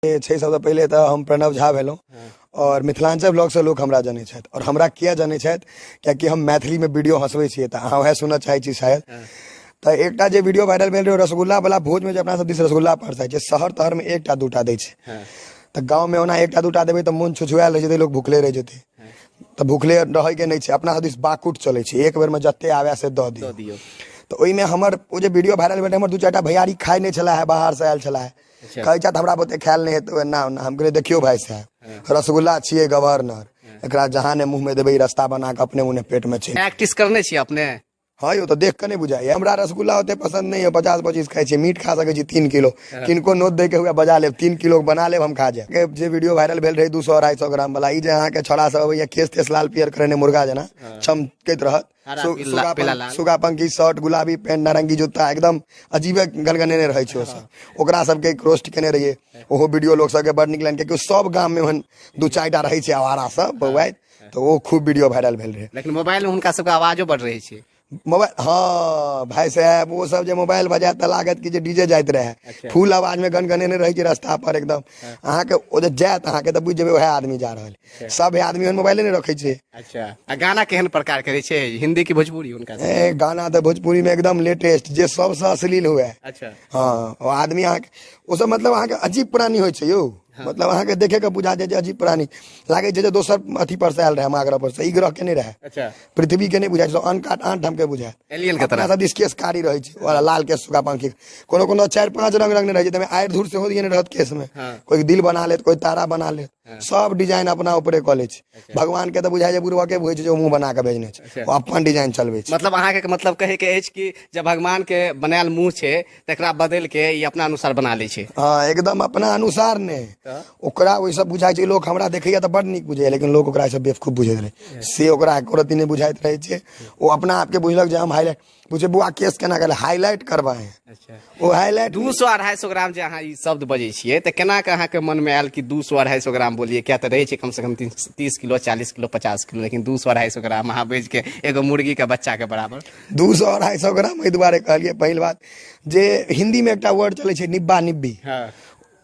छै। सबसँ पहिले तऽ हम प्रणव झा भेलहुँ आओर मिथिलाञ्चल ब्लॉगसँ लोक हमरा जनै छथि। आओर हमरा किया जनै छथि? कियाकि हम मैथिलीमे वीडियो हँसबै छियै, तऽ अहाँ वएह सुनऽ चाहै छी शायद। तऽ एकटा जे वीडियो वायरल भेल रहै रसगुल्ला वाला, भोजमे जे अपना सब दिस रसगुल्ला परसाइ छै, शहर तहरमे एकटा दूटा दै छै, तऽ गाँवमे ओना एकटा दूटा देबै तऽ मोन छुछुआयल रहै जेतै, लोक भुखले रहि जेतै। तऽ भुखले रहैके नहि छै। अपना सब दिस बाकुट चलै छै, एक बेरमे जते आबे से दऽ दियौ। तऽ ओहिमे हमर ओ जे वीडियो वायरल भेल, हमर दू चारिटा भैयारी खाइ नहि छलै हे, बाहरसँ आयल छलै हे। कहै छथि हमरा बुते खायल नहि हेतौ, एना ओना। हम कहलियै, देखियौ भाई साहब, रसगुल्ला छियै गवर्नर, एकरा जहाँ ने मुँह में देबै, रास्ता बना कऽ अपने मुँह पेट में चलि। प्रैक्टिस करने छियै अपने? हाँ यौ, तऽ देख कऽ नहि बुझाइए। हमरा रसगुल्ला ओते पसंद नहीं है। 50-25 खाइ छियै, मीट खा सकै छी 3 किलो। किनको नोत दै के हुए, बजा लेब, 3 किलो बना लेब, हम खा जायब। जे वीडियो वायरल भेल रहै 200-250 ग्राम वाला, ई जे अहाँके छौड़ा सब अबैया, केस तेस लाल पियर करेने, मुर्गा जेना चमकैत रहत, सुगा पंखी शर्ट, गुलाबी पेंट, नारंगी जूता, एकदम अजीबे गनगनेने रहै छै ओ सब, ओकरा सबके रोस्ट केने रहियै। ओहो वीडियो लोक सबके बड़ नीक लगल, कियाकि सब गाम मे ओहन दू चारिटा रहै छै आवारा सब बौआइत, तऽ ओ खूब वीडियो वायरल भेल रहै। लेकिन मोबाइल मे हुनका सबके आवाजो बड़ रहै छै। मोबाइल, हाँ भाई साहब, ओ सब जे मोबाइल बजायत तऽ लागत कि जे डीजे जाइत रहे। फुल आवाज में गनगनेने रहै छै रास्ता पर एकदम। अहाँके ओ जे जायत अहाँके तऽ बुझि जेबै वएह आदमी जा रहल। सब आदमी ओहन मोबाइले नहि रखै छै। अच्छा, आ गाना केहन प्रकार के रहै छै, हिंदी की भोजपुरी हुनका? ए, गाना तऽ भोजपुरी में एकदम लेटेस्ट, जे सबसँ अश्लील हुए। हाँ, ओ आदमी अहाँके ओ सब मतलब अहाँके अजीब प्राणी होइ छै यौ। मतलब अहाँके देखे के बुझा जाय जे अजीब प्राणी लागै छै, जे दोसर अथी पर से आयल रहै, माग्रह पर से, ई ग्रह के नहि रहै। पृथ्वी के नहि बुझाइ छै, आन काट आन ठाम के बुझाय। एलियन के तरह। अपना सब दिस केस कारी रहै छै, वाला लाल केस, सुगा पंखी, कोनो कोनो 4-5 रंग रंग रहै छै, ताहिमे आड़ि धूर सेहो दियने रहत केस में। कोई दिल बना लेत, कोई तारा बना लेत, सब डिजाइन अपना ऊपरे कऽ लै छै। भगवान के तऽ बुझाइ छै बुढ़बके होइ छै जे मुँह बना कऽ भेजने छै, ओ अपन डिजाइन चलबै छै। मतलब अहाँके मतलब कहै के अछि कि जब भगवान के बनायल मुँह छै तकरा बदलि के ई अपना अनुसार बना लै छै। हाँ, एकदम अपना अनुसार नहि, ओकरा ओहि सब बुझाइ छै। लोक हमरा देखैया तऽ बड़ नीक बुझैया, लेकिन लोक ओकरा सब बेवकूफ बुझैत रहै, से ओकरा एको रत्ती नहि बुझाइत रहै छै। ओ अपना आपके बुझलक जे हम हाईलाइट बुझे। बुआ, केस केना गेलै? हाईलाइट करबाए। ओ हाईलाइट। 200-250 ग्राम जे अहाँ ई शब्द बजै छियै, तऽ केना के अहाँके मनमे आयल कि 200-250 ग्राम बोलिए? किया तऽ रहै छै कम से कम 30 किलो, 40 किलो, 50 किलो, लेकिन 200-250 ग्राम अहाँ बजि के एगो मुर्गी के बच्चा के बराबर। 200-250 ग्राम एहि दुआरे कहलियै, पहिल बात जे हिंदी में एकटा वर्ड चलै छै निब्बा निब्बी,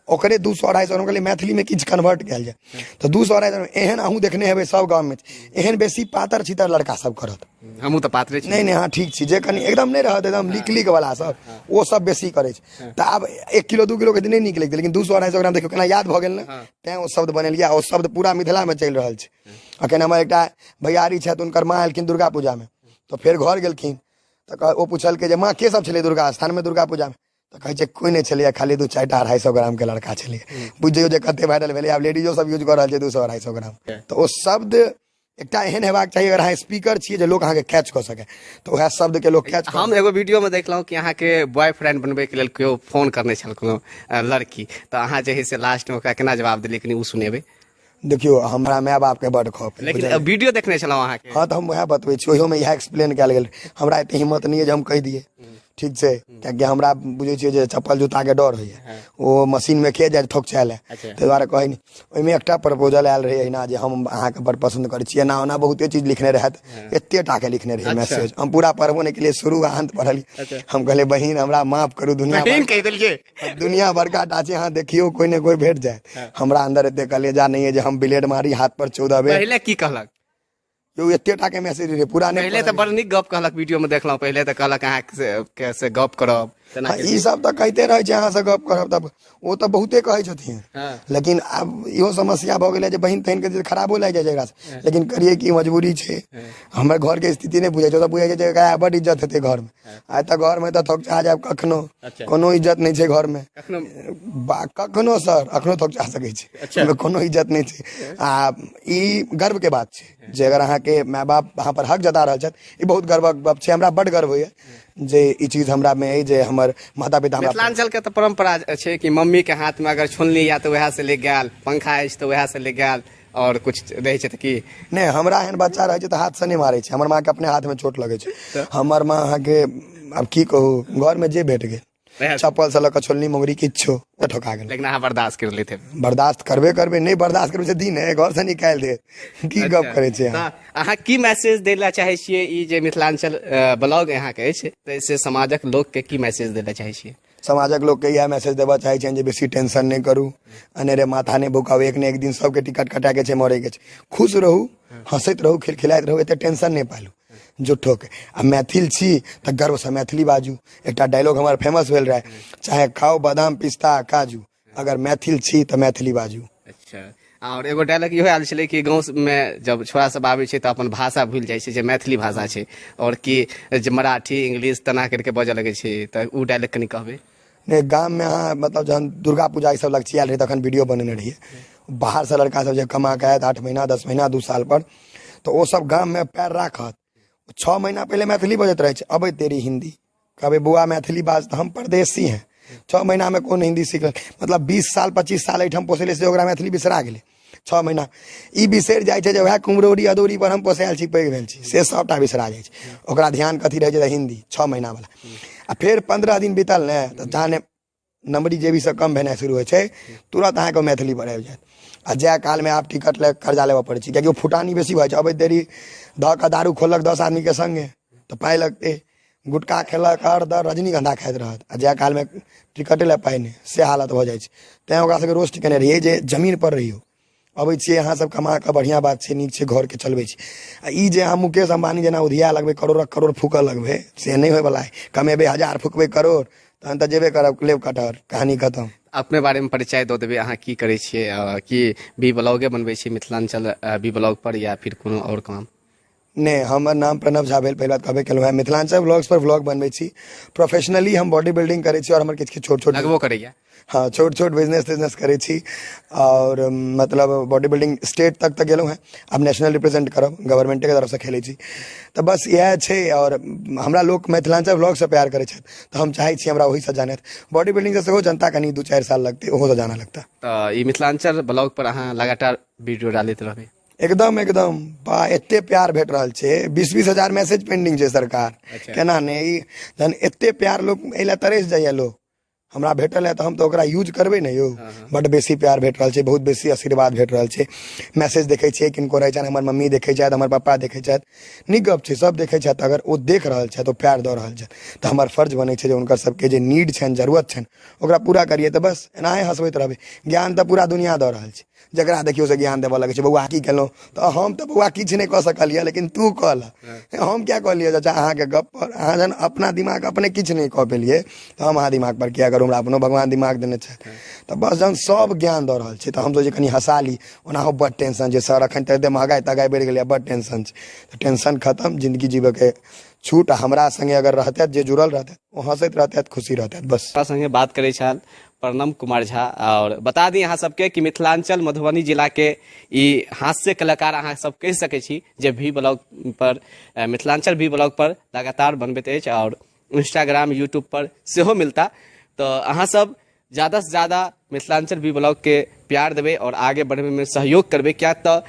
ओकरे 200-250 ग्राम कहलियै, मैथिलीमे किछु कन्वर्ट कयल जाय तऽ 200-250। एहन अहूँ देखने हेबै, सब गाममे एहन बेसी पातर छितर लड़का सब करत। हमहूँ तऽ पातरे छी। नहि नहि, अहाँ ठीक छी। जे कनि एकदम नहि रहत, एकदम लीक लीक वाला सब, ओ सब बेसी करै छै। तऽ आब 1 किलो 2 किलो के नहि नीक लगतै, लेकिन 200-250 ग्राम देखियौ केना याद भऽ गेल ने, तैं ओ शब्द बनेलियै। ओ शब्द पूरा मिथिलामे चलि रहल छै। अखन हमर एकटा भैयारी छथि, हुनकर माँ एलखिन दुर्गा पूजामे, तऽ फेर घर गेलखिन तऽ ओ पुछलकै जे माँ, के सब छलै दुर्गा स्थानमे दुर्गा पूजामे? तऽ कहै छै कोइ नहि छलैया, खाली दू चारिटा 250 ग्रामके लड़का छलै। बुझि जइयौ जे कते वायरल भेलै। आब लेडीजो सब यूज कऽ रहल छै 200-250 ग्राम। तऽ ओ शब्द एकटा एहन हेबाक चाही, अगर अहाँ स्पीकर छियै, जे लोक अहाँके कैच कऽ सकै, तऽ उएह शब्दके लोक कैच। हम एगो वीडियोमे देखलहुँ कि अहाँके बॉयफ्रेंड बनबैके लेल केओ फोन करने छल, कोनो लड़की, तऽ अहाँ जे है से लास्टमे ओकरा केना जवाब देलियै, कनि ओ सुनेबै। देखियौ, हमरा माय बाप के बड खौफ। लेकिन वीडियो देखने छलहुँ अहाँके। हाँ, तऽ हम वएह बतबै छी, ओहियोमे इएह एक्सप्लेन कयल गेल। हमरा एते हिम्मत नहि अइ जे हम कहि दियै, ठीक छै, कियाकि हमरा बुझै छियै जे चप्पल जूताके डर होइए, ओ मशीनमे के जाय ठोकचाय लए, ताहि दुआरे कहै नहि। ओहिमे एकटा प्रपोजल आयल रहै एहिना जे हम अहाँके बड़ पसन्द करै छी, एना ओना बहुते चीज लिखने रहथि, एते टाके लिखने रहै मैसेज। हम पूरा पढ़बो नहि केलियै, शुरू आ अन्त पढ़लियै। हम कहलियै, बहिन, हमरा माफ करू, दुनिया बहिन कहि देलियै। दुनिया बड़का टा छै, अहाँ देखियौ कोई ने कोई भेट जायत। हमरा अंदर एते कलेजा नहीं है जे हम ब्लेड मारी हाथ पर 14 बेर। पहिले की कहलक यौ? एते टा के मैसेज रहे, पूरा नहीं पहिले तऽ बड़ नीक गप कहलक, वीडियो में देखलहुँ। पहिले तऽ कहलक अहाँ के से गप करब तेना। ई सब तऽ कहिते रहै छै अहाँ से गप करब, तब ओ तऽ बहुते कहै छथिन। लेकिन आब इहो समस्या भऽ गेलै जे बहिन तहिन के जे खराबो लागि जाइ छै एकरा से। लेकिन करियै की, मजबूरी छै। हमर घर के स्थिति नहि बुझै छै, ओ सब बुझै छै जे एकरा बड इज्जत हेतै घर में। आइ तऽ घर में तऽ थोकचा जायब कखनो। कोनो इज्जत नहि छै घर में कखनो सर, अखनो थोकचा सकै छै। ओहिमे कोनो इज्जत नहि छै। आ ई गर्व के बात छै जे अगर अहाँके माय बाप अहाँ पर हक जता रहल छथि, ई बहुत गर्वक गप छै। हमरा बड गर्व होइया जे ई चीज हमरा मे अइ जे हमर माता पिता हमरा। मिथिलांचल के तऽ परंपरा छै कि मम्मी के हाथ में अगर छोलनी या तऽ वएह से ले गेल, पंखा अछि तऽ वएह से ले गेल, और कुछ रहै छै तऽ की नहि। हमरा एहन बच्चा रहै छै तऽ हाथ से नहि मारै छै। हमर माँ के अपने हाथ में चोट लगै छै। हमर माँ अहाँके आब की कहू, घर में जे भेट गेल, चप्पल से लऽ कऽ छोलनी मोगरी किछो ठोका गेल। लेकिन अहाँ बर्दाश्त कर लेते? बर्दाश्त करबे करबे, नहि बर्दाश्त करबै से दिन है घर से निकालि देत। की गप करै छै अहाँ? अहाँ की मैसेज दै लए चाहै छियै? ई जे मिथिलांचल ब्लॉग अहाँके अछि, तऽ से समाजक लोकके की मैसेज दै लए चाहै छियै? समाजक लोकके इएह मैसेज देबऽ चाहै छियनि जे बेसी टेंशन नहि करू, अनेरे माथा नहि भुकाउ, एक ने एक दिन सबके टिकट कटाके छै, मरैके छै। खुश रहू, हँसैत रहू, खिलखिलाइत रहू, एते टेंशन नहि पालू झूठोके। आ मैथिल छी तऽ गर्वसँ मैथिली बाजू। एकटा डायलॉग हमर फेमस भेल रहै, चाहे खाउ बादाम पिस्ता काजू, अगर मैथिल छी तऽ मैथिली बाजू। अच्छा, आओर एगो डायलॉग इहो आयल छलै कि गाँवमे जब छोड़ा सब आबै छै तऽ अपन भाषा भूलि जाइ छै जे मैथिली भाषा छै, आओर कि जे मराठी इंग्लिश तेना करिके बजऽ लगै छै, तऽ ओ डायलॉग कनि कहबै। नहि, गाममे अहाँ मतलब जहन दुर्गा पूजा ई सब लगचियायल रहै तखन वीडियो बनेने रहियै। बाहरसँ लड़का सब जे कमा कऽ आयत 8 महीना 10 महीना 2 साल पर, तऽ ओ सब गाममे पैर राखत, 6 महीना पहिले मैथिली बजैत रहै छै, अबै तेरी हिन्दी, कहबै बौआ मैथिली बाज, तऽ हम परदेसी हैं। 6 महीनामे कोन हिन्दी सीखल, मतलब 20 साल 25 साल एहिठाम पोसेलै से ओकरा मैथिली बिसरा गेलै। 6 महीना ई बिसरि जाइ छै जे वएह कुम्हरौरी अदौरी पर हम पोसायल छी, पैघ भेल छी, से सबटा बिसरा जाइ छै। ओकरा ध्यान कथी रहै छै तऽ हिन्दी 6 महीना वाला। आ फेर 15 दिन बीतल ने तऽ जहने नमरी जेबीसँ कम भेनाइ शुरू होइ छै, तुरत अहाँके मैथिली पर आबि जायत। आ जाय कालमे आब टिकट लए कर्जा लेबऽ पड़ै छै, कियाकि ओ फुटानी बेसी भऽ जाइ छै। अबैत देरी धऽ कऽ दारू खोललक 10 आदमीके सङ्गे तऽ पाइ लगतै, गुटखा खेलक हर दर रजनीगन्धा खाइत रहत, आ जाय कालमे टिकटे लए पाइ नहि, से हालत भऽ जाइ छै। तैँ ओकरा सबके रोस्ट केने रहियै जे जमीन पर रहियौ, अबै छियै अहाँ सब कमा कऽ, बढ़िआँ बात छै, नीक छै, घरके चलबै छी। आ ई जे अहाँ मुकेश अम्बानी जेना उधिया लगबै, करोड़क करोड़ फूकऽ लगबै, से नहि होइवला है। कमेबै 1000 फूकबै करोड़, तहन तऽ जेबे करब लेब कटहर, कहानी खतम। अपने बारेमे परिचय दऽ देबै, अहाँ की करै छियै, की भी ब्लॉगे बनबै छियै मिथिलाञ्चल भी ब्लॉग पर या फिर कोनो आओर काम? नहि, हमर नाम प्रणव झा भेल, पहिला कहबे केलहुँ हेँ। मिथिलाञ्चल ब्लॉग्स पर ब्लॉग बनबै छी। प्रोफेशनली हम बॉडी बिल्डिंग करै छी और हमर किछु किछु छोट छोट लगबो करैया। हाँ, छोट छोट बिजनेस तिजनेस करै छी और मतलब बॉडी बिल्डिंग स्टेट तक तऽ गेलहुँ हेँ, आब नेशनल रिप्रेजेंट करब, गवर्नमेंटेके तरफसँ खेलै छी। तऽ बस इएह छै। और हमरा लोक मिथिलाञ्चल ब्लॉगसँ प्यार करै छथि तऽ हम चाहै छी हमरा ओहिसँ जानथि। बॉडी बिल्डिंगसँ सेहो जनता कनि 2-4 साल लगतै, ओहोसँ जानऽ लगता। तऽ ई मिथिलाञ्चल ब्लॉग पर अहाँ लगातार वीडियो डालैत रहबै? एकदम एकदम, बा एते प्यार भेट रहल छै, 20-20 हजार मैसेज पेंडिंग छै सरकार। अच्छा। केना ने ई जहन एते प्यार लोक एहि लए तरसि जाइया, लोक हमरा भेटल है तऽ हम तऽ ओकरा यूज करबै ने यौ। बड बेसी प्यार भेट रहल छै, बहुत बेसी आशीर्वाद भेट रहल छै। मैसेज देखै छियै किनको रहै छनि, हमर मम्मी देखै छथि, हमर पापा देखै छथि, नीक गप छै, सब देखै छथि। अगर ओ देख रहल छथि, ओ प्यार दऽ रहल छथि, तऽ हमर फर्ज बनै छै जे हुनकर सबके जे नीड छनि, जरूरत छनि, ओकरा पूरा करियै। तऽ बस एनाहे हँसबैत रहबै। ज्ञान तऽ पूरा दुनिया दऽ रहल छै, जकरा देखियौ से ज्ञान देबऽ लगै छै, बौआ की केलहुँ, तऽ हम तऽ बौआ किछु नहि कऽ सकलियै, लेकिन तू कऽ लऽ। हम किया कऽ लिअ चाचा अहाँके गप पर? अहाँ जहन अपना दिमाग अपने किछु नहि कऽ पेलियै तऽ हम अहाँ दिमाग पर किया करू? हमरा अपनो भगवान दिमाग देने छथि। तऽ बस जहन सब ज्ञान दऽ रहल छै तऽ हम सोचै कनि हँसा ली। ओनाहो बड टेंशन छै सर, एखन तऽ एते महगाइ तगाइ बढ़ि गेलैए, बड टेंशन छै। तऽ टेंशन खतम, जिन्दगी जीबऽके छूट। आ हमरा सङ्गे अगर रहतथि, जे जुड़ल रहतथि, ओ हँसैत रहतथि, खुशी रहतथि, बस। हमरा सङ्गे बात करै छल प्रणव कुमार झा। और बता दी अहाँ सबके कि मिथिलांचल मधुबनी जिला के ई हास्य कलाकार अहाँ सब कहि सकै छी जे भी ब्लॉग पर, मिथिलांचल भी ब्लॉग पर लगातार बनबैत अछि और इंस्टाग्राम यूट्यूब पर सेहो मिलता। तऽ अहाँ सब ज़्यादा से ज़्यादा मिथिलांचल भी ब्लॉग के प्यार देबै और आगे बढ़बै में सहयोग करबै, किया तऽ